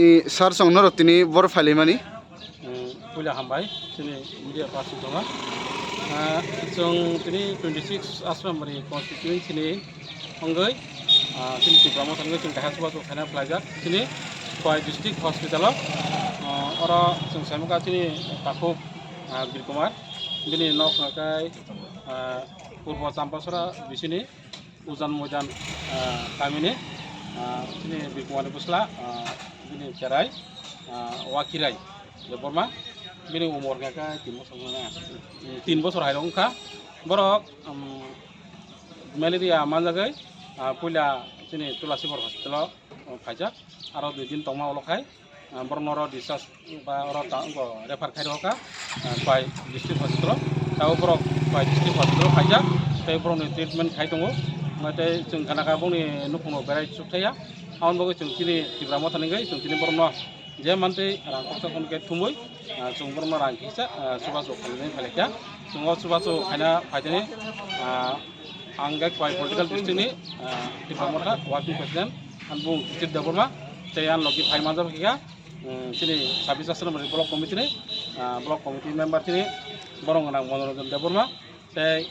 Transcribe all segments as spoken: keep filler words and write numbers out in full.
I, sir, chwng norok tini bor phailaimani. Mm, puila hambai, chini media person tongo. Ah, chwng tini twenty six Asrambari constituency ni wngwi, ah, chini Tipra Motha wngwi chwng kaisa chubachu khaina phlaijak. Chini Khowai district hospital o, ah, oro chwng saimukha chini takhuk, ah, Bir Kumar, bini nok hwnkhe, ah, Purbo Champasora bisini. Ujan Moidan, ah, kamini, ah, chini Bir Kumar ni bwsla, ah, bini cherai, ah, Wakhirai Debbarma, bini umor hwnkhe tin bosor hwnwi, tin bosor hai rok wngkha. Borok, um, malaria manjagwi, ah, puila chini Tulasibar hospital o, um, phaijak, aro dui din tongma ulo khai. Ah, borokno oro discharge ba oro ta-, bo refer khai rwkha, ah, Khowai district hospital o. Tabuk borok Khowai district hospital o phaijak, tei borokni treatment khai tongo. Omo tei chwng gana kha bongni nukhungo berai chukthaiya. Aboni bagwi chwng chini Tipra Motha ni wngwi chwng chini borokno je mantwi rang koksa phone khe thumwi, ah, chwng borokno rang kisa, ah, chubachu khlainani phailai kha. Chwng o chubachu khaina phaitani, ah, Ang khe Khowai political district ni, ah, Tipra Motha working president, ang bung Jitip Debbarma, tei ang logi phai manjak kha, um, chini sabis Asrambari block committee ni, ah, block committee member chini borok gwnang Monoranjan Debbarma, tei,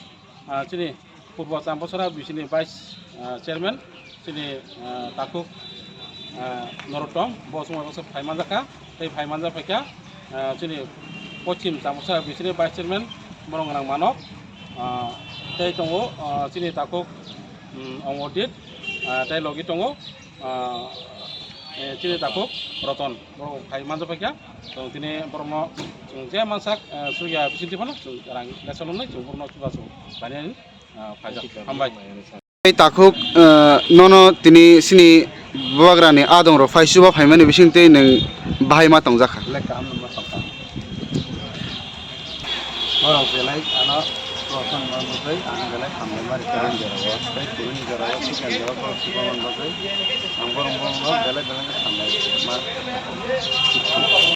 ah, chini Purbo Champasora bisini vice, ah, chairman, chini, ah, takhuk, ah, Norottom, bo chwng bai phai manjak kha. Tei phai manjak phaikha, ah, chini Pochim Champasora bisini vice chairman borok gwnang Manok, ah, tei tongo, ah, chini takhuk, um, Omordit, ah, tei logi tongo, ah, eh, chini takhuk Roton, borok phai manjak phaikha. Chwng tini borokno chwng je mansak, ah, chuya bising phano chwng rang lesson hwnwi chwng borokno chubachu khlainani, ah, phaijak. Hambai. Tei takhuk, eh, nono tini chini bubagrani adongrok phai chuba phaimani bising tei nwng bahai ma tongjakha. Belai kaham no ma tongkha. Borok belai ano prosan ma bwtwi ang belai hambai ma rikha ang jorao tei tini jorao sikang jorao borok chuba man bagwi ang borok borokno belai belai khe hambai ma.